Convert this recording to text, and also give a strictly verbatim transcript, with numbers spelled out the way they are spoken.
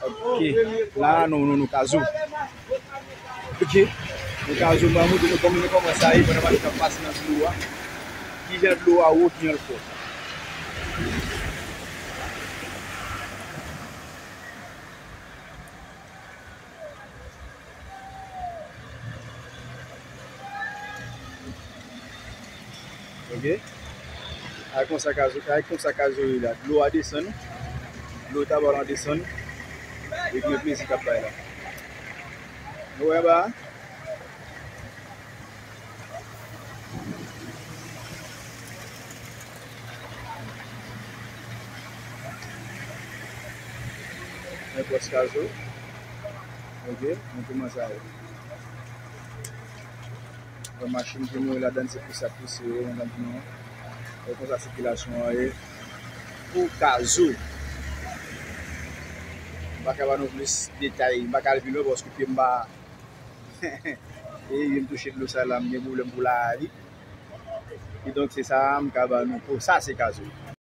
Ok, la nou, nou, nou Kazou. Ok, nou Kazou, m a montre nou kòman, kòman sa ye pandan machin ap pase nan dlo a. Kijan dlo a wo, kijan l fò. Ok. Ay konsa Kazou, ay konsa Kazou ye la. Dlo a desann. Dlo Tabalon desann. Epi yon plezi k ap bay la. Nou wè anba a? Yon pòs Kazou. Ok, nou kòmanse ale. Yon machin ki mouri ladann, se pou sa k pouse yo, konprann nou. E konsa sikilasyon an ye pou Kazou. M pa ka ba nou plis detay, m pa ka al pi lwen paske pye m pa e m touche dlo sa la, m gen pwoblèm pou lari. Kidonk se sa m ka ba nou pou sa se Kazou.